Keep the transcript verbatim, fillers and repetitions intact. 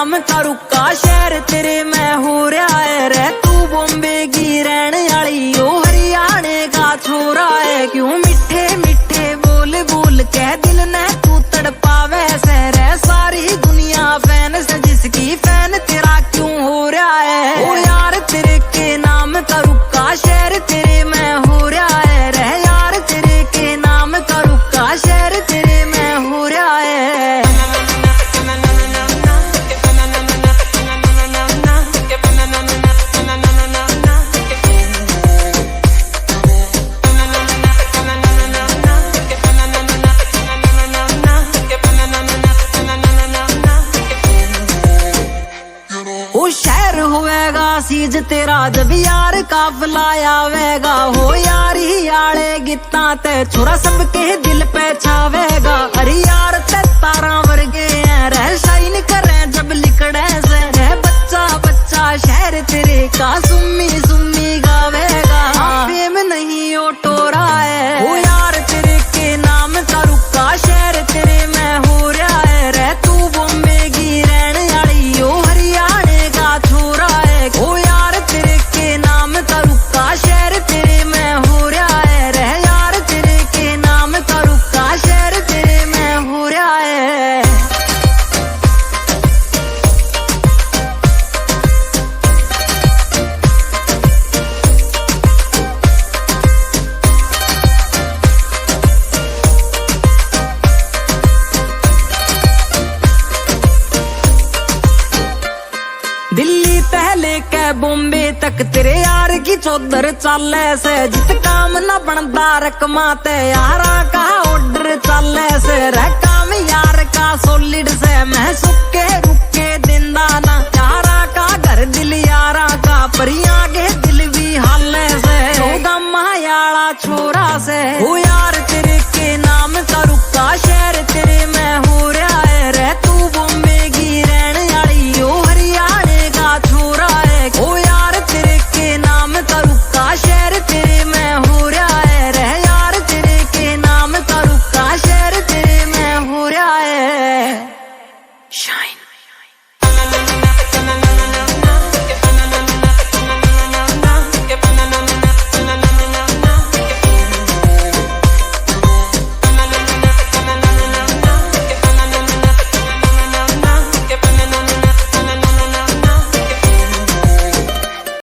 नाम का रुका शहर तेरे में हो रहा है रे, तू बॉम्बे की रहने वाली, ओ हरियाणे का छोरा है, क्यों मीठे मीठे बोल बोल के दिल ने तू तड़पावे से रे, सारी दुनिया फैन से जिसकी, फैन तेरा क्यों हो रहा है? ओ यार तेरे के नाम का रुका शहर तेरे में हो रहा है रे, यार तेरे के नाम का रुका शहर तेरे में हो रहा है। ओ शहर होवेगा सीज तेरा जब यार काफला आवेगा, हो यारी आले गीतां ते छोरा सबके दिल पे छावेगा। अरे यार ते तारा वर्गे हैं रे, शाइन करें जब लिकड़े से रे, बच्चा बच्चा शहर तेरे का सुम्मी सुम्मी गावेगा। फेम नहीं ओ टोरा है, ओ यार तेरे के नाम का रुका शहर तेरे में हो रहा है रे, तू बॉम्बे की रहने वाली, ओ हरियाणे का छोरा है, ओ यार तेरे के नाम का रुका शहर तेरे में हो रहा है रे, यार तेरे के नाम का रुका शहर तेरे में हो रहा है। दिल्ली तै लेके बॉम्बे तक तेरे यार की चौधर चाले से, जित काम ना बनदा रकमा ते यारा का ऑर्डर चाले से। रे काम यार का सॉलिड से, मैं सुक्के रुक्के दिंदा ना, यारा का घर दिल यारा का, परियां के दिल भी हाले से। चौदह मायाला छोरा से, ओ यार तेरे